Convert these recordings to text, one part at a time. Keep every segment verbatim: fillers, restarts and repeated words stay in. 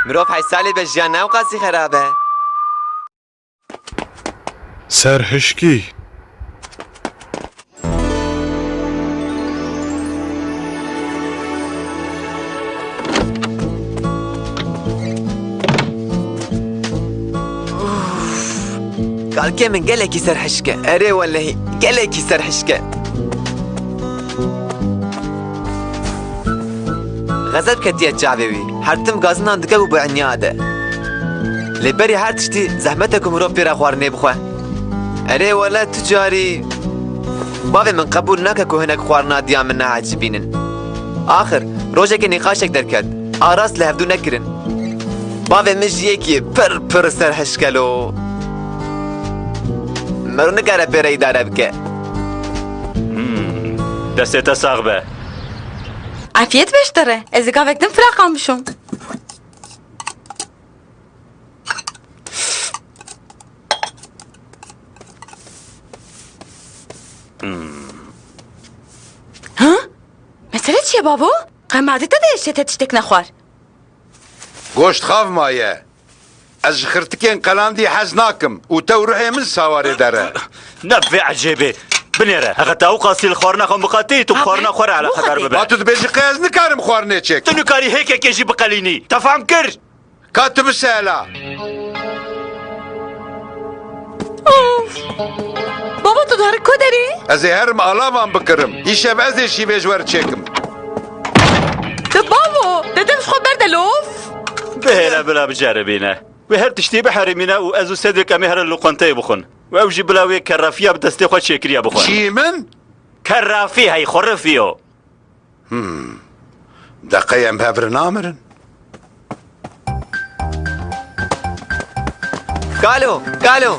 Mirov heyt salî be, jiyan ne ewqasî xerab e. Serhişkî. Kalkê min gelekî serhişk e. Erê welehî, gelekî serhişk e. Xezeb ketiye çavê wî. Her tim gazinan dike û bi enya de. Lê berî her tiştî zehmet e ku mirov pê re xwarinê bixwe. Erê wele tu carî. Bavê min qebûl nake ku hinek xwarina diya min neecibînin. Axir, rojekê nîqaşek derket. A rast li hevdû nekirin. Bavê min ji yekî pir pir serhişk e lo. Mero nikare pê re îdare bike. Hmm. Destê te sax be. Afiyet be ji te re. Ez ê gavek din firaqan bişom. Hmm. Ha? Mesele çi ye bavo? Qey mardê te de hişê te tiştek nexwar. Goşt xav maye. Ez ji xirtikên qelandî hez nakim û te û ruhê min sawarê der e. Ne vê ecêbê. Binêre. Heqeta ew qasî li xwarina xwe miqatî, tu bi xwarina xwe re eleqedar bibe. Ma tu dibêjî qey ez nikarim xwarinê çêkim? Tu nikarî hêkekê jî biqelînî. Te fehm kir? Ka tu bise hela. Of! Baba, tu diherin ku derê? Ez ê herim alavan bikirim. Îşev ez ê şîvê ji we re çêkim. Tu bavo, dedim ji xwe berde lof. Bihêle bila biceribîne. Wê her tiştî biherîmîne û ez û Sedrik em ê herin loqanteyê bixwin. Û ew jî bila wê kerrafiya bi destê xwe çêkiriye bixwe. Çî min? Kerrafî hey xurifî yo. Hmm. De qey em bi hev re namirin? Kalo, Kalo.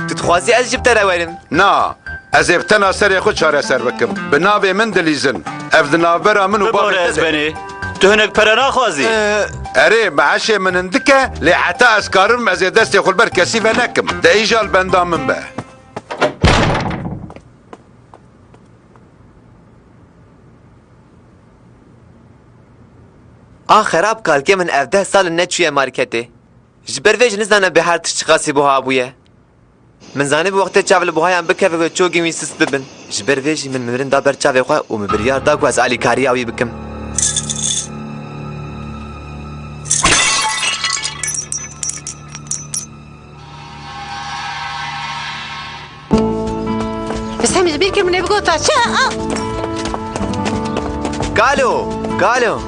Tu dixwazî ez jî bi te re werim? Na, ez ê bi tena serê xwe çareser bikim. Bi navê min dilîzin. Ev di navbera min û bavê te de. Bibore ez benê. Tu hinek pere naxwazî? Ee. Erê, meeşê min hindik e, lê heta ez karim ez ê destê xwe li ber kesî ve nekim. De îja li benda min be. A xerab kalkê min ev deh sal in neçûye marketê. Ji ber vê jî nizane bê her tişt çiqasî buha bûye. Min zanîbû wextê çav li buhayan bikeve wê çogên wî sist bibin. Ji ber vê jî min mirin da ber çavê xwe û min biryar da ku ez alîkariya wî bikim. Bi Semî ji bîr kir min ê bigota çi? A! Kalo! Kalo!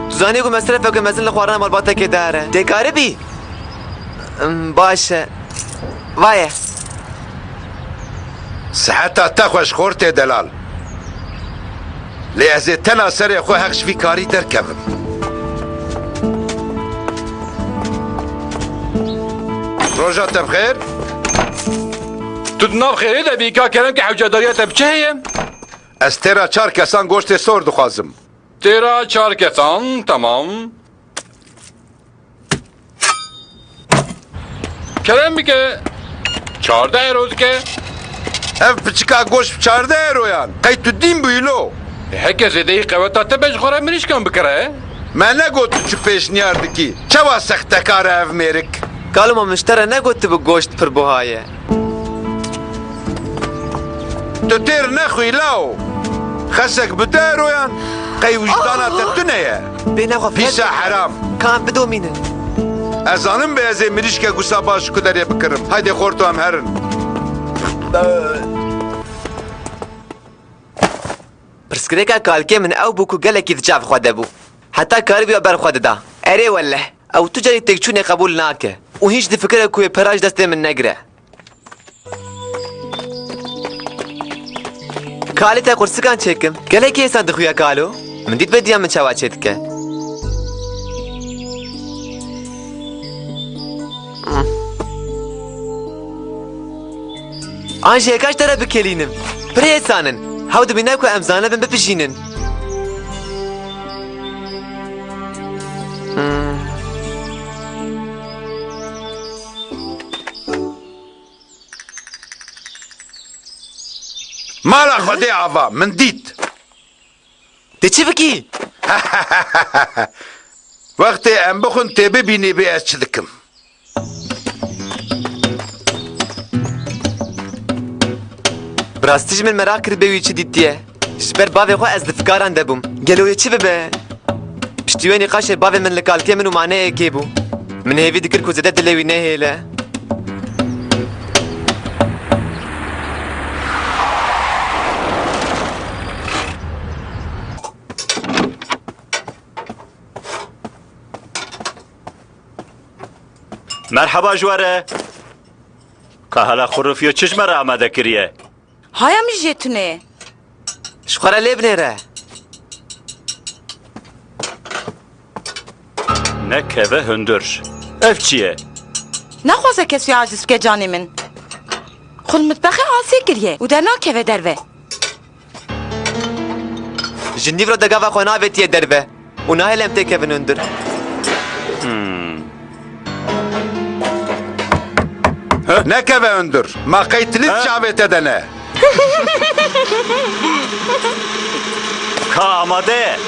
Tu zanî ku mesrefeke mezin li xwarina malbatekê dare. Tê karibî? Him, baş e. Vaye. Siheta te xweş xortê delal. Lê ez ê tena serê xwe heq ji vî karî derkevim. Roja te bi xêr. Tu di nav xêrê de bî, ka kerem ke hewcedariya te bi çi heye? Ez têra çar kesan goştê sor dixwazim. Têra çar kesan, temam. Kerem bike. Çardeh euro dike. Ev piçika goşt bi çardeh euroyan. Qey tu dîn bûyî lo? E, heke zêdeyî qeweta te be ji xwe re mirîşkan bikire. Me negot tu çi pêşniyar dikî. Çawa sextekar e ev mêrik? Kalo, ma min ji te re negot tu bi goşt pir buha ye. Tu têr nexwî law. Xesek bi du euroyan, qey wijdana te tune ye? Bê nexwe Pîsa heram. Kan bidomînin. Ez zanim bê ez ê mirîşkek wisa baş ji ku derê bikirim. Haydê xorto em herin. Pirsgirêka kalkê min ew bû ku gelekî di çav xwe de bû. Heta karibî we ber xwe dida. Erê welleh, ew tu carî têkçûnê qebûl nake û hîn jî difikire ku wê pera ji destê min negire. Kalê te qursikan çêkim. Gelekî hêsan dixuya kalo. Min dît bediya min çawa çêdike. An jî hêka ji te re bikêlînim. Pir hêsan in. Hew dibîne ku em zanibin bipijînin. Hmm. Mala Xwedê ava, min dît. Tê çi bikî? Wextê em bixwin tê bibînî bê ez çi dikim. Bi rastî jî min meraq kir bê wî çi dîtiye. Ji ber bavê xwe ez di fikaran de bûm. Gelo wê çi bibe? Piştî wê nîqaşê bavê min li kalkê min û maneyê kê bû. Min hêvî dikir ku zêde dilê wî nehêle. Merheba ji we re. Ka hala xurûfiyo çi ji me re amade kiriye? Haya min jê tune ye. Ji xwe re lê binêre. Nekeve hundir. Ev çi ye? Naxwaze kes wî aciz bike canê min. Xwe li mitbexê asê kiriye û dernakeve derve. Ji nîvro de gava xwe navêtiye derve û nahêle em têkevin hundir. Hmm. Nekeve hundir. Ma qey tilît çavê te de ne? Ka amade ye.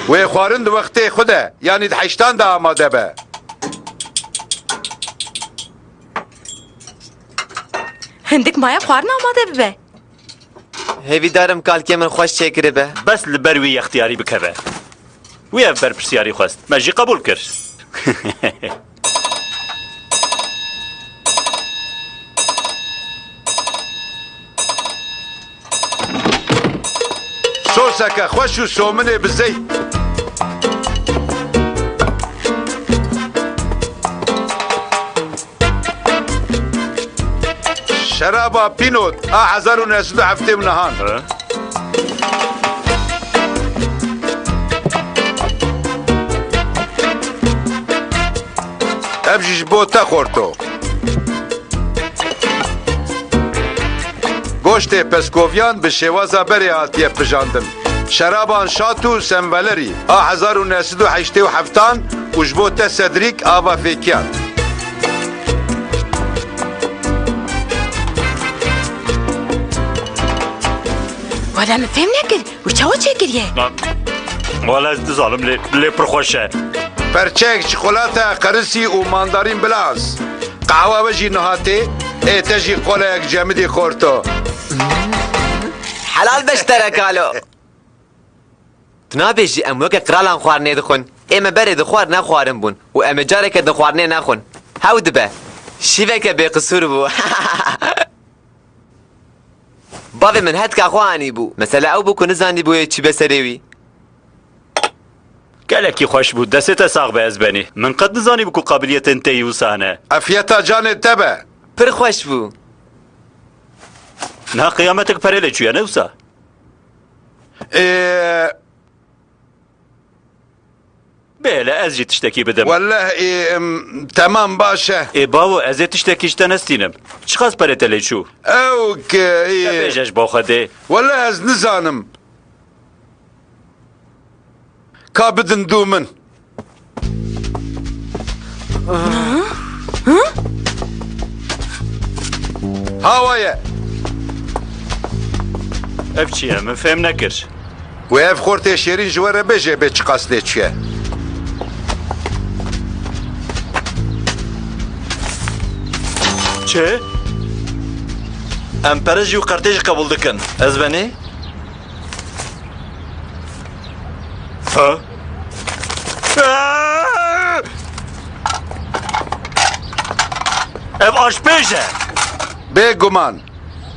Wê xwarin di wextê xwe de, yanî di heştan de amade be. Hindik maye xwarin amade bibe. Hêvîdar im kalkê min xweş çêkiribe. Bes li ber wî yextiyarî bikeve. Wî ev berpirsiyarî xwest. Me jî qebûl kir. Soseke xweş û sominê bi zeyt. Şeraba Pinot a hezar û neh sed û heftê û nehan. Hı? Ev jî ji bo te xorto. Goştê peskoviyan bi şêwaza berê hatiye pijandin. Şeraban Şat û Senvelerî a hezar û neh sed û heştê û heftan û ji bo te Sedrîk ava fêkiyan. Wele min fêm nekir. Wî çawa çêkiriye? Wala ez nizanim lê, lê pir xweş e. Perçeyek çikolata qerisî û mandarîn bilaz. Qehwa we jî niha tê, ê te jî qoleyek cemidî xorto. Helal be ji te re kalo. Tu nabêjî em weke qiralan xwarinê dixwin. Ê me berê di xwarin nexwarin bûn û em ê careke din xwarinê nexwin. Hew dibe. Şîveke bêqisûr bû. Bavê min hetka xwe anîbû. Mesele ew bû ku nizanîbû yê çi be serê wî. Gelekî xweş bû. Destê te sax be Ezbenî. Min qet nizanîbû ku qabiliyetên te yî wisa hene. Efiyeta canê te be. Pir xweş bû. Niha qiyametek perê lê çûye, ne wisa? Ê, Bêle ez jî tiştekî bidim. Welleh, ê, em, temam baş e. Ê bawo, ez ê tiştekî ji te nestînim. Çiqas perê te lê çû? Ew ki, ê, Te bêje ji bo Xwedê. Welleh ez nizanim. Ka bidin dû min. Hawa ye. Ev çi ye? Min fêm nekir. Wê ev xortê şêrîn ji we re bêje bê çiqas lê çûye. Çi? Em pere jî û qertê jî qebûl dikin. Ez benî? Ha? Ev aşpêj e. Bêguman.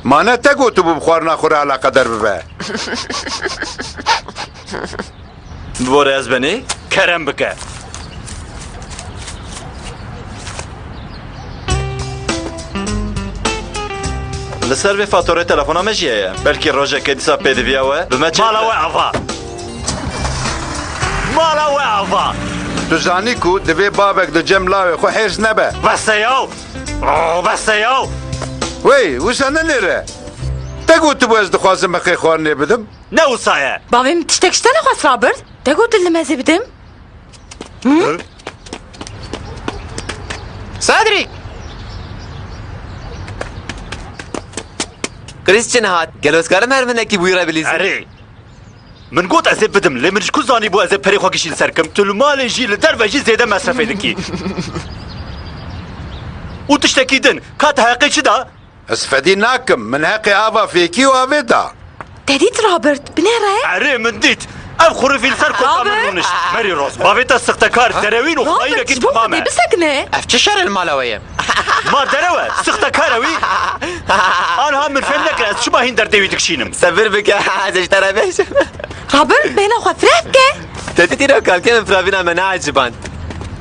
Ma ne te gotibû bi xwarina xwe re eleqedar bibe? Bibore ez benî, kerem bike. Li ser vê faturê telefona me jî heye. Belkî rojekê dîsa pêdiviya we bi me çêdibe. Mala we ava. Mala we ava. Tu zanî ku divê bavek di cem lawê xwe hêrs nebe. Bes e yaw. Oh, bes e yaw. Wey, wisa nenêre. Te gotibû ez dixwazim heqê xwarinê bidim. Ne wisa ye? Bavê min tiştek ji te nexwest rabir. Te got li mezê bidim. Hı? Sedrîk! Krîstin hat. Gelo ez karim her hinekî bi wî re bilîzim? Erê. Min got ez ê bidim, lê min ji ku zanîbû ez ê perê xwe gişî li ser kim? Tu li malê jî, li derve jî zêde mesrefê dikî. Û tiştekî din, ka te heqê çi da? Ez fedî nakim, min heqê ava fêkî û avê da. Te dît Robert, binêre? Erê, min dît. Ev xurifî li ser kota min Robert! Rûnişt. Merî Roz, bavê te sixtekar, derewîn û xayînekî ji bo me. Robert, bisekine. Ev çi şer li mala we ye? Ma derewe, sixtekar e wî. Anha min fêm nekir, ez çima hîn derdê wî dikişînim? Sebir bike, ez ê ji te re bêjim. Robert, bêhna xwe fireh bike. Te dît îro kalkê min firavîna me neeciband.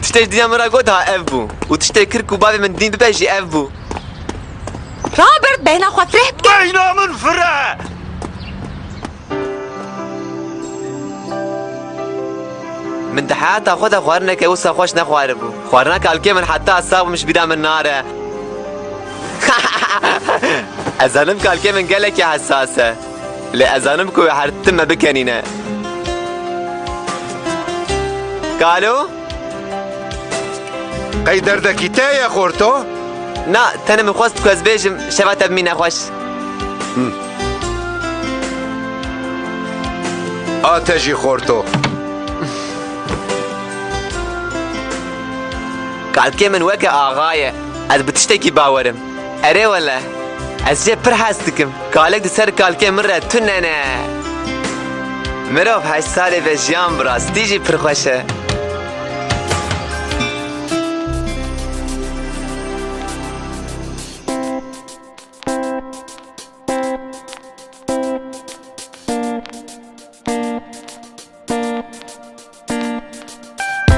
Tiştê ji dinya min re got ha ev bû. Û tiştê kir ku bavê min dîn bibe jî ev bû. Robert, bêhna xwe fireh bike. Bêhna min fireh! Min di heyata xwe de xwarineke wisa xweş nexwaribû. Xwarina kalkê min heta ez sax bim ji bîra min nare. Ez zanim kalkê min gelekî hesas e. Lê ez zanim ku wê her tim me bikenîne. Kalo? Qey derdekî te ye, xorto? Na, tenê min xwest ku ez bêjim, şeva te bimîne xweş. A te jî, xorto. Kalkê min weke axa ye. Ez bi tiştekî bawer im. Erê wele. Ez jê pir hez dikim. Kalek di ser kalkê min re tune ne. Mirov heşt salê ve jiyan bi rastî jî pir xweş e.